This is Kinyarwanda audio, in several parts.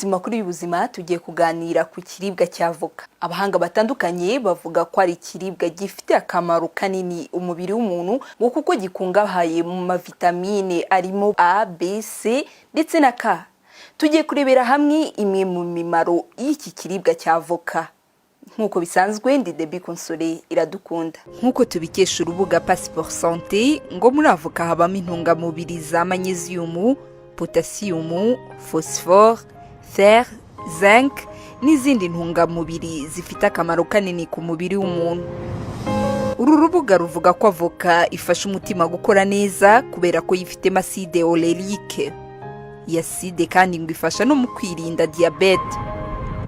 Makuru y'ubuzima tugiye kuganira ku kiribwa cya avoka. Abahanga batandukanye bavuga ko ari ikiribwa gifite akamaro kanini umubiri w'umuntu, ngo kuko gikungahaye mu mavitamine arimo A, B, C ndetse na K. Tugiye kurebera hamwe imwe mu mimaro y'iki kiribwa cya avoka. Nk'uko bisanzwe, ndi Debi Console Iradukunda. Nk'uko tubikesha urubuga Passeport Santé, ngo muri avoka habamo intungamubiri za magnésium, potassium, phosphore, fer, zinc n'izindi ntungamubiri zifite akamaro kanini ku mubiri w'umuntu. Uru rubuga ruvuga ko avoka ifasha umutima gukora neza kubera ko yifitemo acide oléique. Iyi acide kandi ngo ifasha no mu kwirinda diyabete.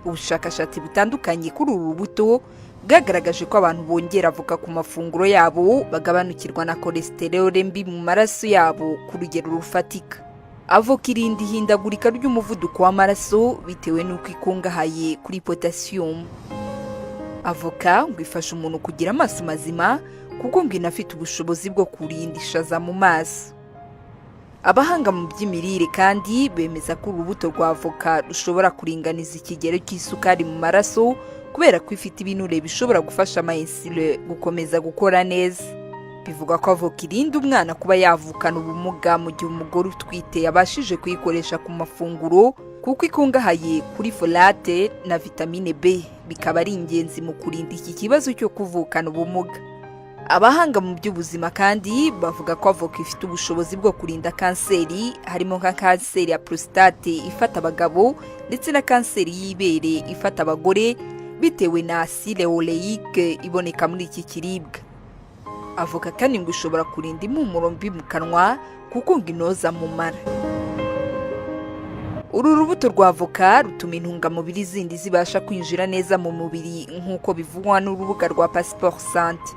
Ubushakashatsi butandukanye kuri uru rubuto bwagaragaje ko abantu bongera avoka ku mafunguro yabo bagabanukirwa na cholesterol mbi mu maraso yabo ku rugero rufatika. Avoka irinda ihindagurika ry'umuvuduko w'amaraso bitewe n'uko ikungahaye kuri potassium. Avoka ngo ifasha umuntu kugira amaso mazima kuko ngo inafite ubushobozi bwo kurinda ishaza mu maso. Abahanga mu by'imirire kandi bemeza ko urubuto rwa avoka rushobora kuringaniza ikigero cy'isukari mu maraso kubera ko ifite ibinure bishobora gufasha ama insuline gukomeza gukora neza. Bivuga ko avoka irinda umwana kuba yavukana ubumuga mu gihe umugore utwite yabashije kuyikoresha ku mafunguro, kuko ikungahaye kuri folate na vitamine B, bikaba ari ingenzi mu kurinda iki kibazo cyo kuvukana ubumuga. Abahanga mu by'ubuzima kandi bavuga ko avoka ifite ubushobozi bwo kurinda kanseri, harimo nka kanseri ya prostate ifata abagabo ndetse na kanseri y'ibere ifata abagore, bitewe na acide oléique iboneka muri iki kiribwa. Avoka kandi ngo ishobora kurinda impumuro mbi mu kanwa kuko ngo inoza mu mara. Uru rubuto rwa avoka rutuma intungamubiri zindi zibasha kwinjira neza mu mubiri, nk'uko bivugwa n'urubuga rwa Passeport Santé.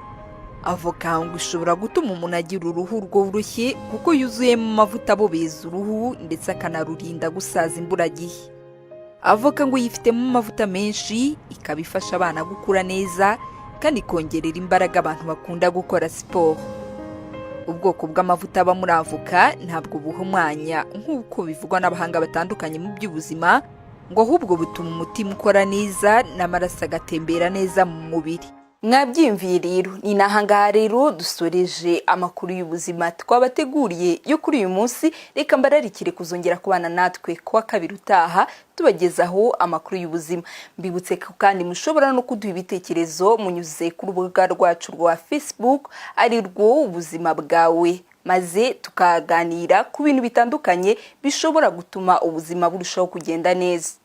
Avoka ngo ishobora gutuma umuntu agira uruhu rworoshye kuko yuzuyemo amavuta abobeza uruhu ndetse akanarurinda gusaza imburagihe. Avoka ngo yifitemo amavuta menshi, ikaba ifasha abana gukura neza kandi ikongerera imbaraga abantu bakunda gukora siporo. Ubwoko bw'amavuta aba muri avoka ntabwo buhumanya nk'uko bivugwa n'abahanga batandukanye mu by'ubuzima, ngo ahubwo butuma umutima ukora neza n'amaraso agatembera neza mu mubiri. Mwabyiyumviye rero, ni n'ahangaha rero dusoreje amakuru y'ubuzima twabateguriye yo kuri uyu munsi. Reka mbararikire kuzongera kubana natwe kuwa kabiri utaha tubagezaho amakuru y'ubuzima. Mbibutse ko kandi mushobora no kuduha ibitekerezo munyuze ku rubuga rwacu rwa Facebook, ari rwo Ubuzima Bwawe, maze tukaganira ku bintu bitandukanye bishobora gutuma ubuzima burushaho kugenda neza.